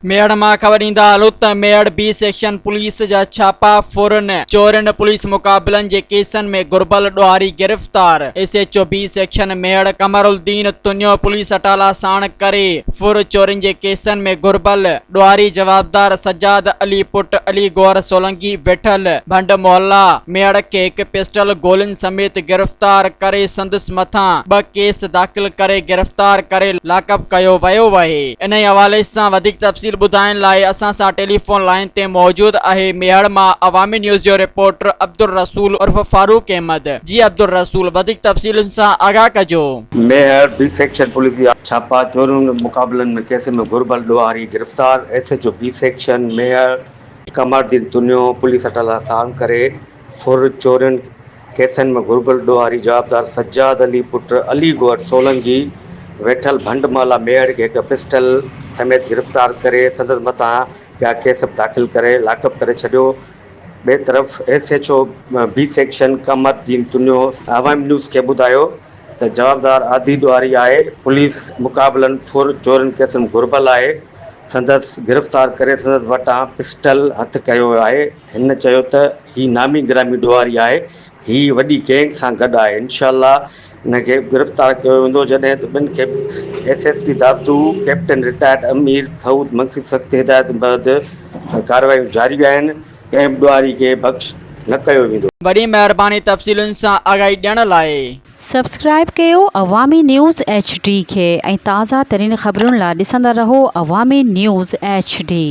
ميهڙ مان خبر ڏيندا هلو ته ميهڙ بي سيڪشن پوليس جا ڇاپا، ڦرن، چورين، پوليس مقابلن جي ڪيسن ۾ گهربل ڏوهاري گرفتار، S H O B section Mehar Qamaruddin Tunio police اٽالا ساڻ ڪري ڦر چورين جي ڪيسن ۾ گهربل ڏوهاري جوابدار سجاد علي پٽ علي گوهر سولنگي ويٺل ڀنڊ محلا ميهڙ کي هڪ پسٽل گولين سميت گرفتار ڪري سندس مٿان ٻه ڪيس داخل ڪري گرفتار ڪري لاڪپ ڪيو ويو اهي. انهي حوالي سان وڌيڪ تفصيل ٻڌائڻ لاء اسان سان ٽيليفون لائين تي موجود آهي ميهڙ مان عوامي نيوز جو رپورٽر عبدالرسول عرف فاروق احمد جي عبدالرسول وڌيڪ تفصيلن سان آگاهه ڪجو. ميهڙ، بي سيڪشن پوليس جا ڇاپا، چورين مقابلن ۾ ڪيسن ۾ گهربل ڏوهاري گرفتار، S H O B section Mehar Qamaruddin Tunio police اٽالا ساڻ ڪري ڦر چورين ڪيسن ۾ گهربل ڏوهاري جوابدار سجاد علي پٽ علي گوهر سولنگي ويٺل ڀنڊ محلا ميهڙ کي هڪ پسٽل سميت گرفتار ڪري سندس مٿان ٻيا ڪيس به داخل ڪري لاڪپ ڪري ڇڏيو ٻئي طرف S H O B section Qamaruddin Tunio Awami news کي ٻڌايو ته جوابدار عادي ڏوهاري آهي پوليس مقابلن ڦر چورين ڪيسن ۾ گهربل آهي سندس گرفتار ڪري سندس وٽان پسٽل هٿ ڪيو ويو آهي. هن چيو ته هي نامي گرامي ڏوهاري آهي، هي وڏي گينگ سان گڏ آهي، انشاء الله هن کي گرفتار ڪيو ويندو، جڏهن ته ٻن کي S S P Dadu captain retired Amir Saud Magsi سخت هدايتن بعد ڪارروايون جاري آهن، ڪنهن به ڏوهاري کي بخش نه ڪيو ويندو. وڏي مهرباني تفصيلن سان آگاهي ڏيڻ لاء. سبسڪرائيب ڪيو عوامي نيوز ايڇ ڊي کي ۽ تازه ترين خبرن لا ڏسندا رهو عوامي نيوز ايڇ ڊي.